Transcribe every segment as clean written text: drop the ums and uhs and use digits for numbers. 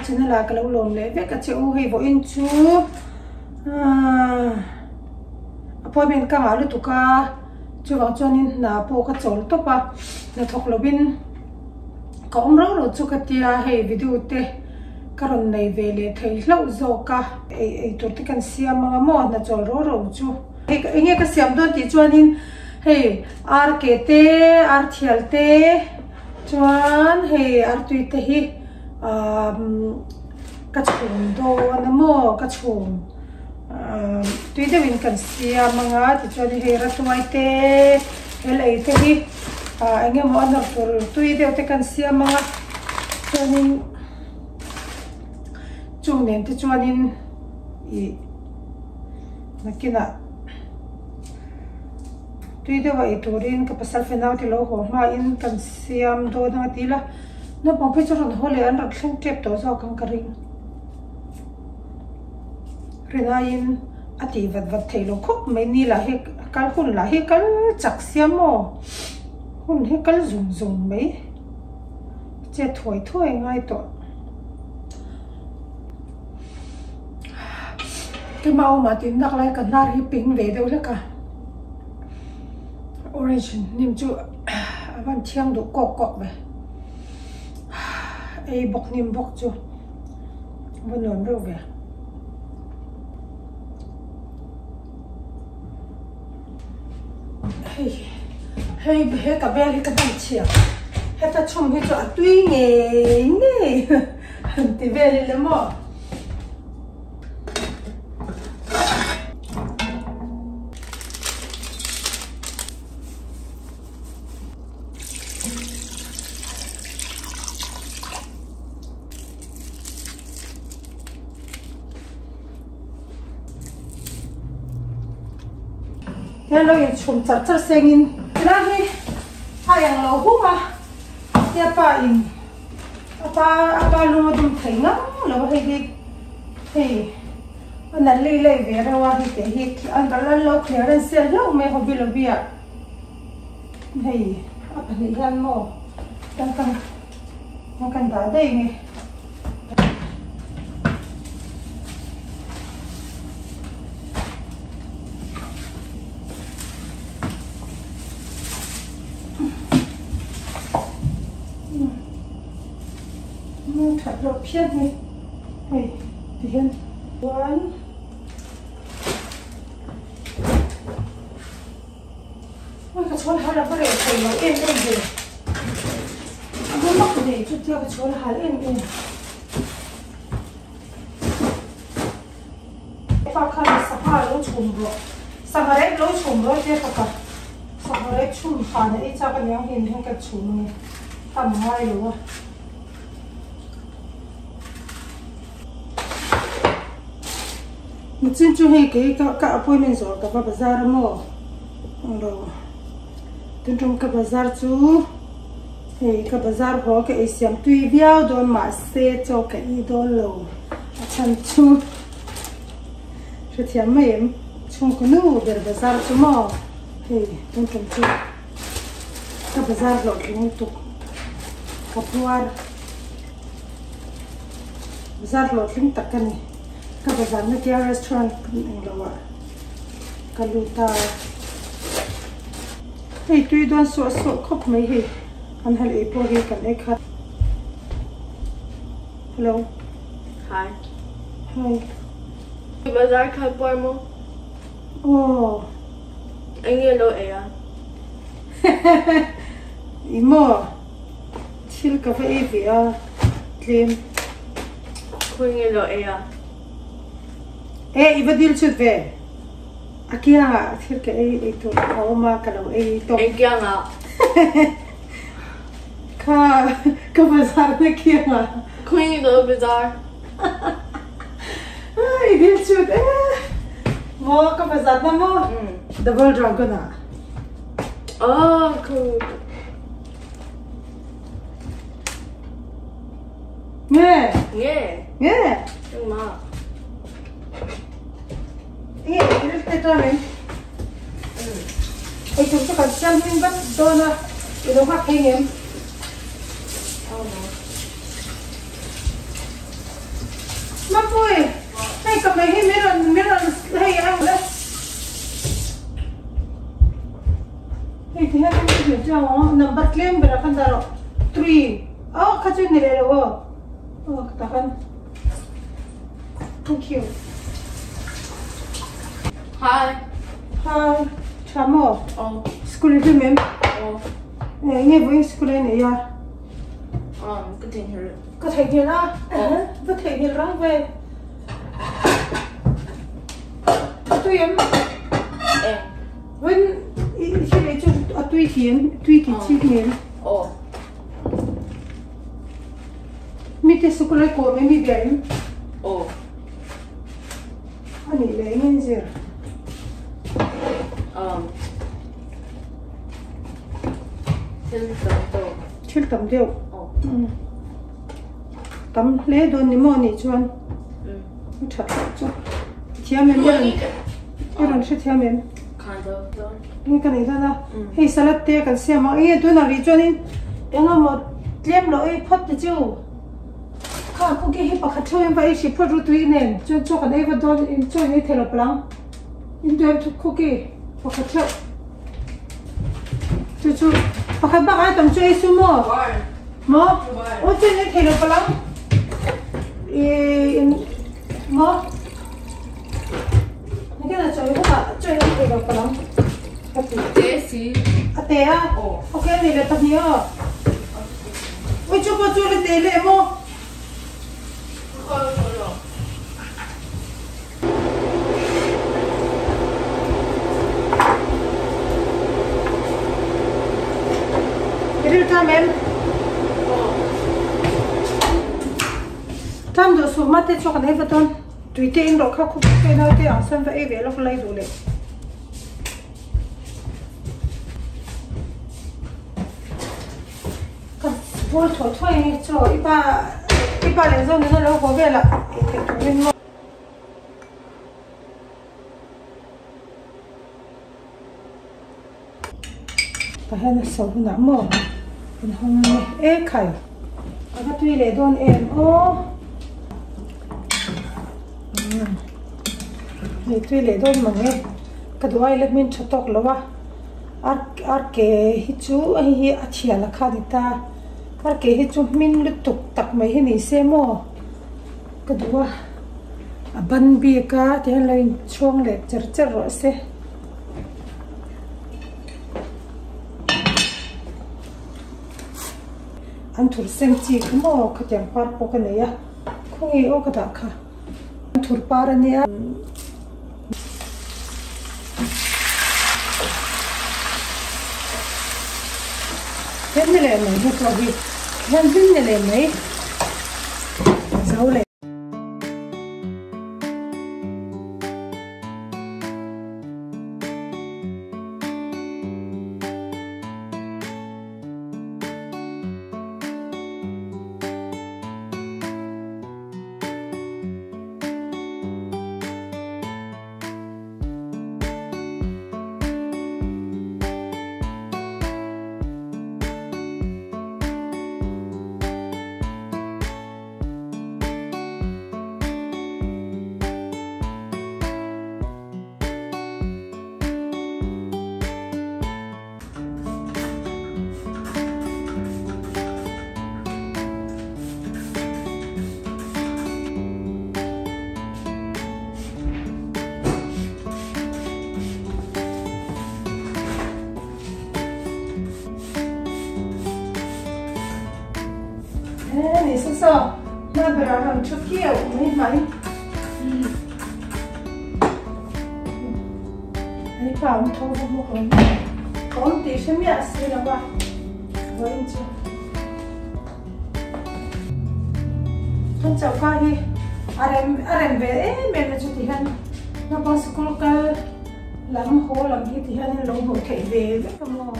Ka channel ah ka lo lawm leh vek a che u hei vawiin chu ahh appointment ka ngah lutuk a chuvang chuanin hna pawh ka chawl tawp a hnathawk lovin ka awm rauh rauh chu ka tia hei video te ka rawn nei ve leh thei hlauh zawk a ei ei tur te kan siam anga maw hna chawl rauh rauh chu. Hei enge ka siam dawn tih chuanin hei ar ke te ar thial te chuan hei artui te hi ka chhum dawn a maw ka chhum tui deuhin kan siam anga tichuan hei ratuai te hel ei te hi eng emaw a nawrh tur tui deuh te kan siam anga chuanin chung nen te chuanin ih nakinah tui deuh a ei turin ka pasal fenau te lo haw hmain kan siam dawn anga ti ila. Naupang phei chu rawn haw leh an rawn thleng tep tawh zawk ang ka ring. Rinaiin a tih vat vat theih loh khawp mai ni lah hi a kal hun lah hi kal chak sia maw hun hi kal zung zung mai chet thuai thuai ngai tawh. Keimah awmah tih nak lai ka hnar hi ping ve deuh hlek a orange hnim chu. A van thiang duh kawk kawk ve. Ei bawk hnim bawk chu va nuam reuh ve. Hei hei he ka bel hi ka hman chhiah. Heta chhum hi chu a tui ngei ngei han ti vel ila maw. Hian lo inchhum char char sengin tilai hi a eng lo hung a tia pa in a pa a pa lung a dum thei ngang lo a hei hi hei a nalh lei lei ve reuh a hei teh hi an lo clearance sel hlauh mai hobby lobby ah. Hei a pahnih hian maw kan kan kan dah daih nge. That loh phian hi hei ti hian chuan Ui ka chhawl hal a va reh thei lo em em ve. A va mak ve chutia ka chhawl hal em em. Pa khan sangha lo chhum rawh. Sangha rep lo chhum rawh tia ka pa. Sangha rep chhum han a ei chak aniang hin hian ka chhum ange. Tam ngai lo a. Nichin chu hei kei ka ka appointment zawh ka va bazar a maw englo tun tum ka bazar chu hei ka bazar haw ka ei siam tui viau dawn mahse chaw ka ei dawn lo a chhan chu hrethiam mai em chhungkaw nu ber bazar chu maw hei tun tum chu ka bazar hlawhtling lutuk ka puar. Bazar hlawhtling tak ka ni. Ka bazar na tia restaurant eng lo ah ka lut a. Hei tui dawn suah suah khawp mai hei an hal ei pawh hi kan ei khat. Hello. Hi. Hi. Bazar khat puar maw? Aw. Eng nge lo ei a? I maw? Thil ka va ei ve a tlem. Khawi nge lo ei a? E i va dil chhut ve. A kiangah thil ka ei ei tur a awm a ka lo ei tawp. Eng kiangah? Kha ka bazar na kiangah. Khawi nge lo bazar? I dil chhut e. Maw ka bazar na maw? Double dragon ah. Oh cool. Nge? Nge? Nge? Engmah. Nge, i te chuan in. Ei tur chu kan siam hming vat dawn a, i lo nghak thei ngem? Mapui, hei ka mei hi min rawn min rawn hei a le. Hei ti hian in zir chiang ang number tlem berah khan dah rawh 3 oh kha chu ni leh lo aw aw ka tah khan thank you Hi hi tha maw oh school i hlim em oh eh nge vawiin school a nei a um ka theihnghilh ka theihnghilh a va theihnghilh rang ve a tui em eh Vawiin i thil ei chu a tui ti em? Tui ti chi hmel. Aw. Mite sikul ai kawm em i bia em? Aw. A nih leh eng in zir? Um. Thil tam deuh. Thil tam deuh. Aw. Tam hle dawn ni maw nih chuan? Um. A that loh chu. Thiam em? I rawn hre thiam em? Eng ka nei dawn a, hei salad te kan siam ang, enge tunah rih chuanin eng emaw tlem loh ei phawt te chu kha cookie hi pakhat theuh in va ei hrih phawt ru tui nen chuan chaw kan ei vat dawn in chaw in ei thei lo palh ang in duh em cookie pakhat theuh chu chu pakhat bak ai tam chu ei su maw maw aw chaw in ei thei lo palh ang ih maw. Nikina chawi hunah chawi an thei lo palh ang ka ti. Te si. A te a? Aw. Ok a ni leh pahnih aw. Ui chu pawh chu la te leh maw? I ril tam em? Aw. Tam duh suh mate chu kan ei va dawn. Tui te in rawh kha khup te naute ang sawn va ei ve lawk lai duh leh. Ka ball thaw thaw eng e chaw i pa i pa leh zawng nena lo haw velah ei theih turin maw. Tah hian a so hunah maw kan hawng ang e e khai a va tui leh dawn em aw hei tui leh dawn mang e ka duh ai la hmin tha tawk lo a ar ar ke hi chu hei hi a thian a kha a ni ta ar ke hi chu hmin lutuk tak mai hi ni se maw ka duh a a ban bik a tihian lo inchhawng leh cher cher rawh se. An thur sen chi kha maw khatiang par pawh ka nei a khawnge aw ka dah kha an thur par a nia. Hian ni leh mai hi pawh hi hian hlim ni leh mai zo leh. Ni sa saw hma berah rawn thu kiau mai mai hei pa awm tho bawk bawk awm ka awm tih hre miah si lo va vawiin chu kan choka hi a rem a rem ve em em a chu ti hian naupang sikul kal lam haw lam hi ti hian in lo hmuh theih ve vek a maw.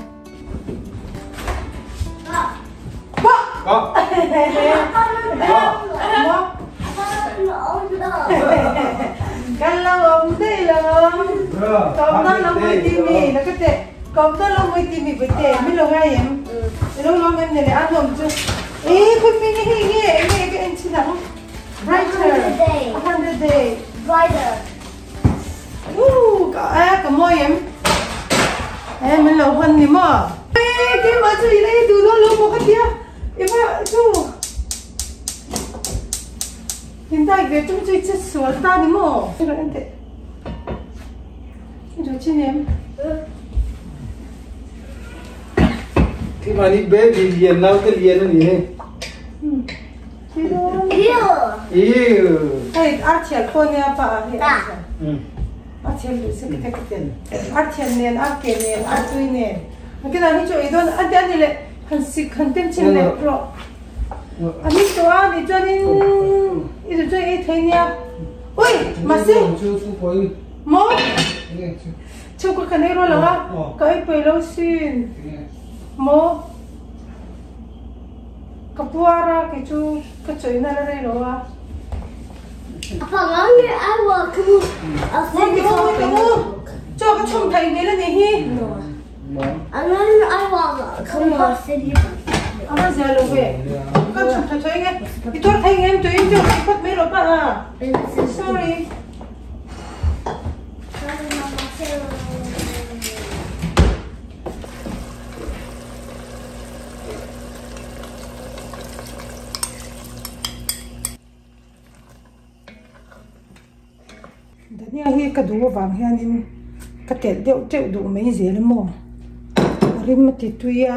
Kan lo awm daih lo ka awm dawn lo mui ti mi la ka teh ka awm dawn lo mui ti mi bute mi lo ngai em i lo lawm em ni le a nuam chu e khawimi nge hei nge enge ka en chhin ang brighter. Wednesday Rider. Woo ka a ka mawi em e min lo hawn ni maw e keimah chu i la ei duh dawn lo maw ka tia i va chu in dai ve tum chu i che sual ta ni maw i rawn en teh i duh chin em. Keimahni baby lian naute lian a ni hei. Hei ar thial pawh nia pa a hei ar thial. Ar thial duh se ka ka tel. Ar thial nen ar ke nen ar tui nen. Nakinah hi chu ei dawn a ani leh han sik han tem chhin leh rawh. A ni tawh a nih chuanin i duh chuan ei thei nia. Ui mahse maw chhungkaw kan ei rual ang a ka ei peih lo sin maw. Ka puar a, kei chu ka chawihna la rei lo a. Chaw ka chhum theih hmel a nih hi. A va zia lo ve. Ka chhum tha thawi nge. I tuar thei nge em tuiin chaw ei phawt mai rawh pa a. Sorry. Dania hi ka duh avang hianin ka telh deuh teuh duh mai zel a maw a rim a ti tui a.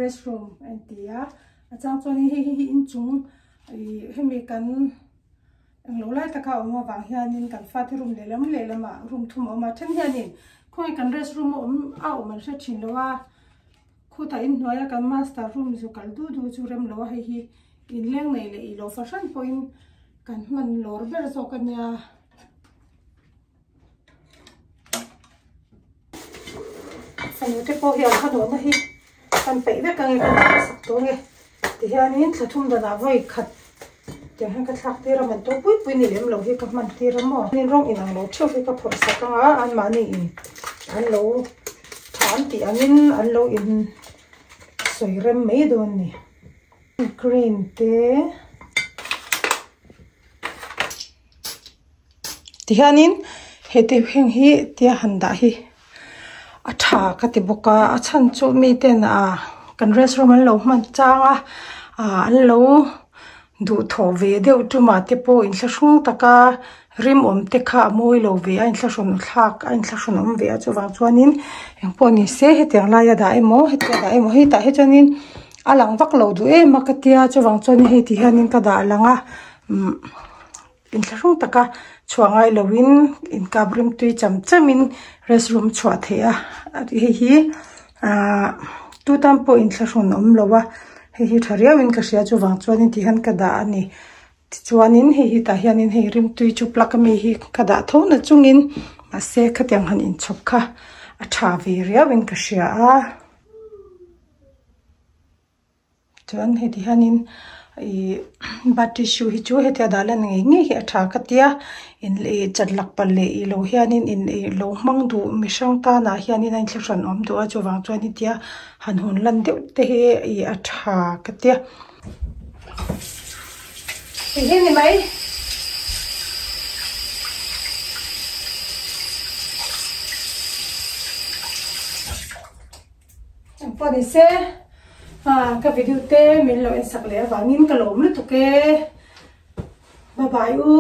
rest room a inti a a chang chuanin hei hi inchung ih hemi kan englo lai taka a awm avang hianin kan fate room lehlam lehlamah room thum a awm a then hianin khawnge kan rest room a awm a awm an hre thin lo a khutah inhnuaia kan master room zu kal du du chu rem lo a hei hi inleng nei leh ih lo fahran pawhin kan hman lawr ber zawk a nia. Fanu te pawh hian kha nawhna hi kan peih vek ange kan thlak sak tawh ange tihianin thla thum danah vawi khat tiang hian ka thlak tir a man tawh pui pui ni lem lo hi ka hman tir a maw tin rawng inang lo theuh hi ka phawrh sak anga anmahni in an lo tha an tih angin an lo in sawi rem mai dawn a ni green te. Tihianin he te heng hi tia han dah hi a tha ka ti bawk a a chhan chu miten ah kan rest room an lo hman chang a ah an lo duhthawh ve deuh tumah te pawh inthlahrung taka rimawm te kha a mawi lo ve a inthlahrun thlak a inthlahrun awm ve a chuvang chuanin engpawh ni se hetiang laia dah emaw hetiang dah emaw hetah hi chuanin a lang vak lo duh em a ka tia chuvang chuanin hei ti hianin ka dah lang a umm. Inthlahrung taka chhuah ngai loin inkap rimtui cham chamin rest room chhuah theih a hei hi ahh tu tan pawh inthlahrun a awm lo a hei hi tha riauin ka hria chuvang chuanin ti hian ka dah a ni tichuanin hei hi tah hianin hei rimtui chu plug ami hi ka dah tho na chungin mahse khatiang han inchhawp kha a tha ve riauin ka hria a. Chuan heti hianin ih bath tissue hi chu hetia dah lan ngei ngei hi a tha ka tia in ih chat lak palh leh ih lo hianin in ih lo hmang duh mi hrang tanah hianin a inthlahrun awm duh a chuvang chuan hetia han hun lan deuh te hi ih a tha ka tia. Hei hi ni mai. Engpawh ni se ah ka video te min lo en sak leh avangin ka lawm lutuk e bye bye u.